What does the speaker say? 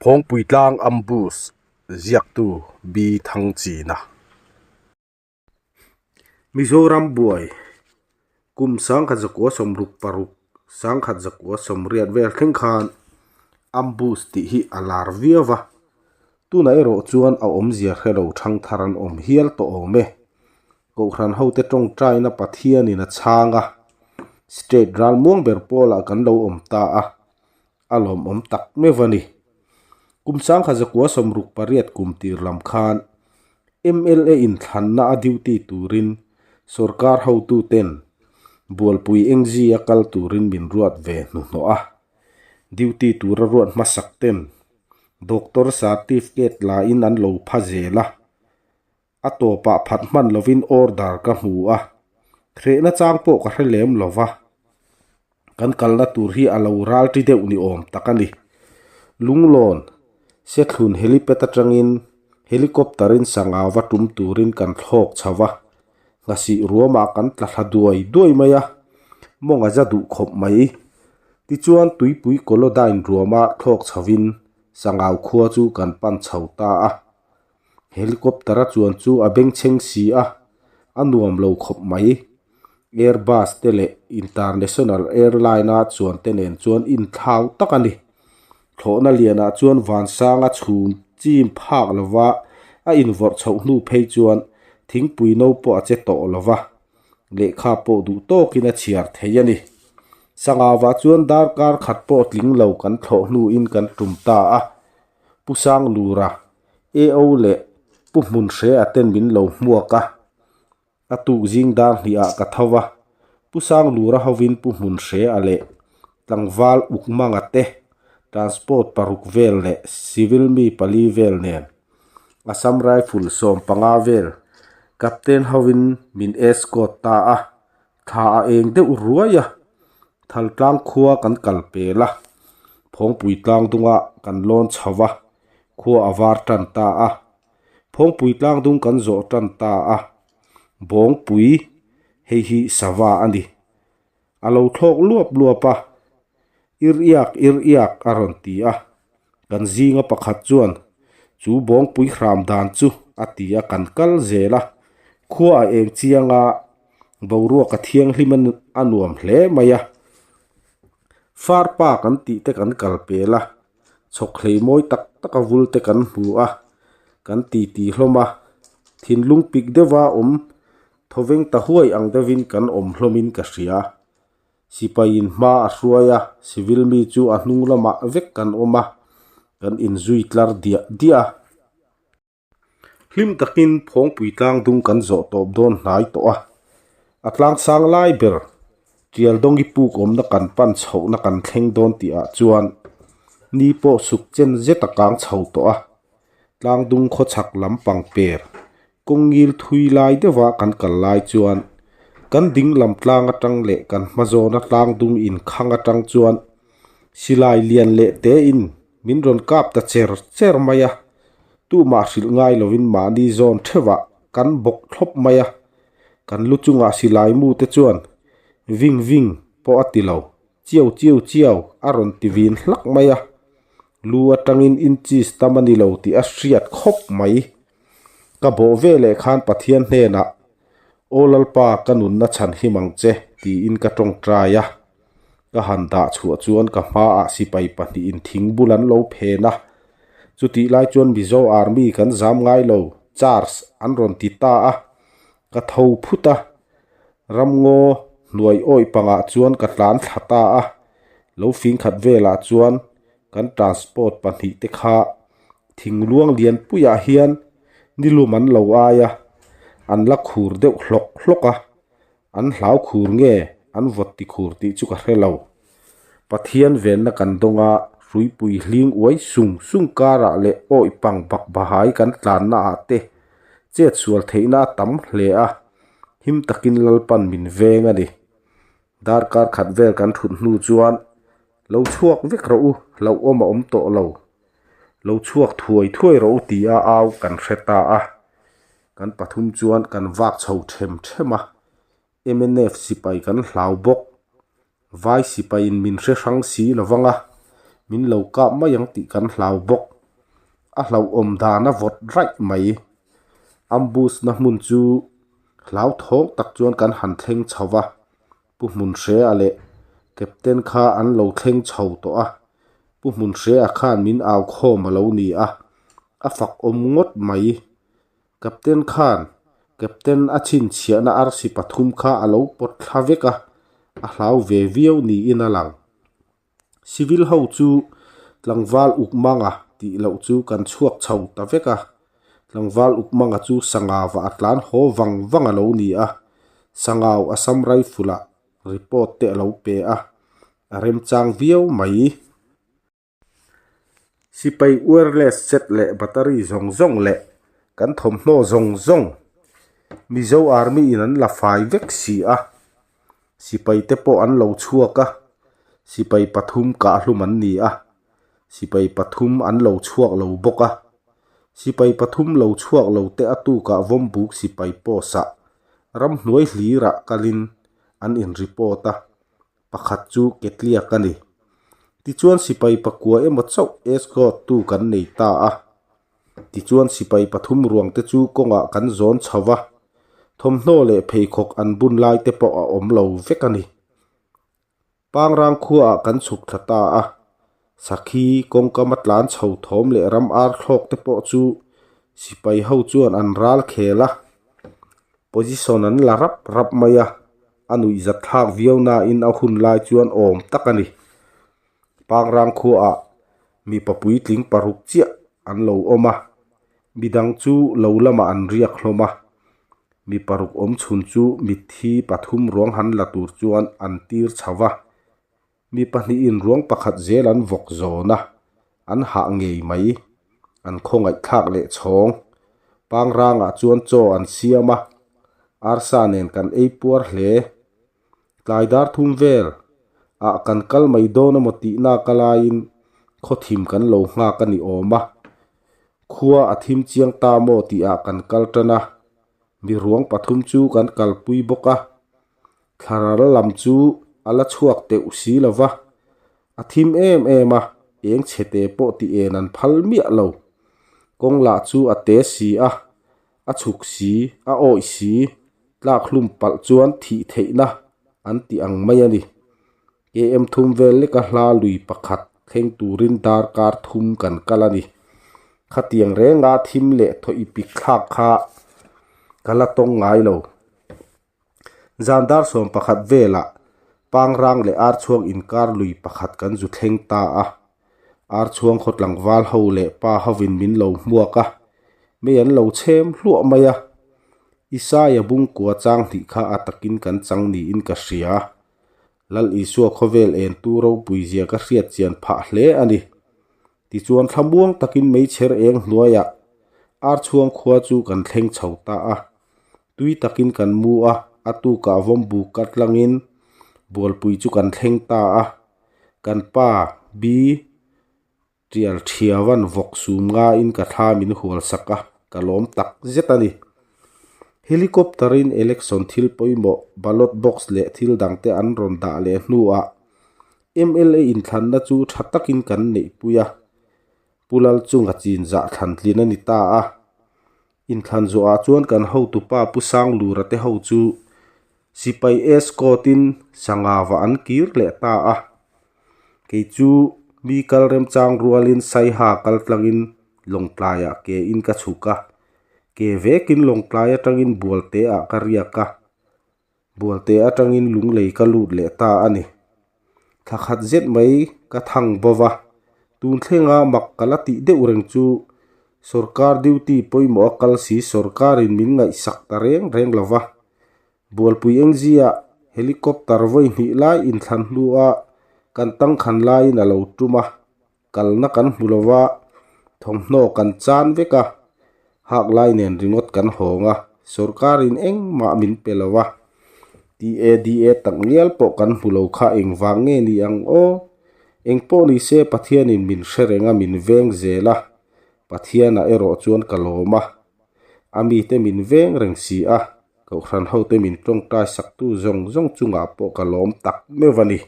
Phawngpui tlang ambush ziaktu B Thangchina. Mizoram buai kum 1966, 1980 vel thleng khan ambush tih hi a lar viau va, tunah erawh chuan a awmzia hre lo thangthar an awm hial tawh awm e. Kohhran hote tawngtaina Pathianin a chhang a, state ralmuang ber pawlah kan lo awm ta a, a lawmawm tak meuh a ni. Kum 1968 kum tir lam khan mla inthlanna a duty turin sorkar hotuten Bualpui Engzi a kal turin min ruat ve hnuhnawh a. Duty tura ruat hmasak ten Doctor certificate la in an lo pha zel a. A tawpah phat hman lovin order ka hmu a, hrehna chang pawh ka hre lem lo va, kan kalna tur hi a lo ral ti deuh ni awm tak a ni. Lunglawn, Sethlun helipad atangin helicopter in sangha va tum turin kan thlawk chho va, nghasih ruamah kan tla thla duai duai mai a, mawng a za duh khawp mai. Tichuan tuipui Kolodyne ruama thlawk chhovin sangau khua chu kan pan chho ta a. Helicopter a chuan chu a bengchheng si a, a nuam lo khawp mai. Airbus te leh International Airline a chuan te nen chuan inthlau tak a ni. Thlawhna lianah chuan vansanga chhum chim phak lova a invawrh chhoh hnu phei chuan thingpui no pawh a che tawh lova, lehkha pawh duh tawkin a chhiar thei a ni. Sangauah chuan darkar khat pawh tling lo kan thlawh hnuin kan tum ta a, Pu Sanglura, AO leh Pu Hmunhre-a ten min lo hmuak a, a tuk zing dar hnihah ka tho va, Pu Sanglura hovin Pu Hmunhre-a leh tlangval Ukmanga te transport paruk vel leh civil mi pali vel nen Assam Rifle 15 vel Captain hovin min escort ta a, thla a eng deuh ruai a, Thaltlang khua kan kal pel a, Phawngpui tlang dungah kan lawn chho va, khua a var tan ta a. Phawngpui tlang dung kan zawh tan ta a, Bawngpui hei hi sava a ni. A lo thlawk luap luap a, Ir iak ir iak a rawn ti a, kan zinga pakhat chuan chu Bawngpui hram dan chu a ti a kan kal zel a, khua a eng chiang a, boruak a thianghlim a nuam hle mai a. Farpa kan tih te kan kal pel a, chhawk hlei mawi tak tak a vul te kan hmu a, kan titi hlawm a, thinlung pik deuha awm thawveng ta huai ang deuhin kan awm hlawmin ka hria. Sipaiin hma a hruai a, civil mi chu a hnung lamah vek kan awm a, kan inzui tlar diah diah a. Hlim takin Phawngpui tlang dung kan zawh tawp dawn hnai tawh a, a tlang sang lai ber Tialdawngi puk awmna kan pan chhohna kan thleng dawn tihah chuan ni pawh suk chen zet a kang chho tawh a, tlang dung khawchhak lampang per kawng ngil thui lai deuha kan kal lai chuan kan ding lam tlang atang leh kan hma zawna tlang dung inkhang atang chuan silai lian leh tein Min rawn kap ta cher cher mai a, tumah hrilh ngai lovin mahni zawn theuhah kan bawk thlawp mai a, kan lu chungah silai mu te chuan ving ving pawh a ti lo, chiau chiau chiau a rawn ti vin hlak mai a, lu atangin inches tam a ni lo tih a hriat khawp mai. Ka bawh ve leh khan Pathian hnenah, Aw Lalpa ka nunna chhan him ang che tiin ka tawngtai a. Ka han dah chhuah chuan ka hmaah sipai pahnihin thing bul an lo phen a, chutih lai chuan Mizo Army kan zam ngai lo, Charge an rawn ti ta a, ka tho phut a, ramngaw hnuai awih pangah chuan ka tlan thla ta a, lo fing khat velah chuan kan transport pahnih te kha thing luang lian puiah hian nilum an lo ai a, an la khur deuh hlawk hlawk a. An hlau khur nge an vawt ti khur tih chu ka hre lo. Pathian venna kan dawng a, hruipui hling uai sung sung karah leh awih pang bak bahai kan tlanna ah te chet sual theihna a tam hle a, him takin Lalpan min veng a ni. Darkar khat vel kan thut hnu chuan lo chhuak vek rawh u, hlauhawm a awm tawh lo. Lo chhuak thuai thuai rawh u ti a au kan hre ta a. Kan pathum chuan kan vak chho them them a, mnf sipai kan hlau bawk. Vai sipaiin min hre hrang si lo vang a, min lo kap mai ang tih kan hlau bawk. A hlauhawm dan a vawt raih mai. Ambush na hmun chu hlauthawng tak chuan kan han thleng chho va, Pu Hmunhrea leh Captain kha an lo thleng chho tawh a, Pu Hmunhrea khan min au khawm a lo ni a, a fak awm ngawt mai. Captain khan Captain a chhinchhiahna arsi pathum kha a lo pawt thla vek a, a hlau ve viau niin a lang. Civil ho chu tlangval uk manga tih loh chu kan chhuak chho ta vek a, tlangval uk manga chu sangau ah a tlan haw vang vang a lo ni a, sangau Assam Rifle ah report te a lo pe a, a remchang viau mai. Sipai wireless set leh battery zawng zawng leh kan thawmhnaw zawng zawng Mizo Army in an la fai vek si a, sipai te pawh an lo chhuak a, sipai pathum kahhlum an ni a, sipai pathum an lo chhuak lo bawk a, sipai pathum lo chhuak lo te a tukah Vawmbuk sipai post ah ramhnuai hlirah kalin an in report a. Pakhat chu Ketliak a ni. Tichuan sipai pakua emaw chauh escort tu kan nei ta a. Tichuan sipai pathum ruang te chu kawngah kan zawn chho va, thawmhnaw leh pheikhawk an bun lai te pawh a awm lo vek a ni. Pangrang khuaah kan chhuk thla ta a, sakhi kawngkam a tlan chho thawm leh ram ar thlawk te pawh chu sipai ho chuan an ral khel a, position an la rap rap mai a. A nuihzat thlak viau nain a hun lai chuan awm tak a ni. Pangrang khuaah mipa puitling paruk chiah an lo awm a, midang chu lo lamah an riak hlawm a. Mi paruk awm chhun chu mitthi pathum ruang han la tur chuan an tir chho va. Mi pahnihin ruang pakhat zel an vawk zawn a, an hah ngei mai. An khawngaihthlak leh chhawng. Pangrangah chuan chaw an siam a, arsa nen kan ei puar hle. Tlai dar thum vel ah kan kal mai dawn emaw tihna ka laiin khawthim kan lo nghak a ni awm a. Khua a thim chiang ta maw tihah kan kal tan a, mi ruang pathum chu kan kalpui bawk a. Thlaral lam chu a la chhuak teuh si lo va, a thim em em a, eng chhete pawh ti en an phal miah lo. Kawng lah chu a te si a, a chhuk si, a awih si, tlak hlum palh chuan thih theihna an ti ang mai a ni. KM thum vel leka hla lui pakhat thleng turin darkar thum kan kal a ni. Khatiang renga thim leh thaw ipik thlak kha ka la tawng ngai lo. Zan dar 11 velah Pangrang leh Archhuang inkar lui pakhat kan zu thleng ta a. Archhuang khaw tlangval ho leh pa hovin min lo hmuak a, mei an lo chhem hluah mai a. Isaia bungkua chang hnih kha a takin kan chang niin ka hria. Lal Isua khawvel entu ropui zia ka hriat chian phah hle a ni. Tichuan thlamuang takin meichher eng hnuaiah Archhuang khua chu kan thleng chho ta a. Tui takin kan mu a, a tukah vawmbuk ka tlangin bualpui chu kan thleng ta a. Kan pa Bi Tial Thiavan vawk sum ngaiin ka thla min hual sak a, ka lawm tak zet a ni. Helicopter-in election thil pawimawh, ballot box leh thil dangte an rawn dah leh hnuah mla inthlanna chu tha takin kan neihpui a, Pu Lalchunga chinzah thlantlin a ni ta a. Inthlan zawhah chuan kan hotupa Pu Sanglura te ho chu sipai escort-in Sangava an kir leh ta a. Kei chu mi kal remchang rualin Saiha kal tlangin Lawngtlaiah ke in ka chhuk a. Ke vekin Lawngtlai atangin Bualteah ka riak a. Bualte atangin lunglei ka lut leh ta a ni. Thla khat zet mai ka thang bo va, tun thlenga mak ka la tih deuh reng chu sorkar duty pawimawh a kal si sorkarin min ngaihsak ta reng reng lo va. Bualpui engzia helicopter vawi hnih lai inthlan hnua kan tangkhan laiin a lo tum a. Kalna kan hmu lo va, thawmhnaw kan chan vek a, hak lai nen ringawt kan hawng a, sorkarin engmah min pe lo a, TADA tak ngial pawh kan hmu lo kha engvang nge ni ang aw? Engpawh ni se Pathianin min hre reng a, min veng zel a, Pathianah erawh chuan ka lawm a, a mite min veng reng si a, Kohhran hote min tawngtai saktu zawng zawng chungah pawh ka lawm tak meuh a ni.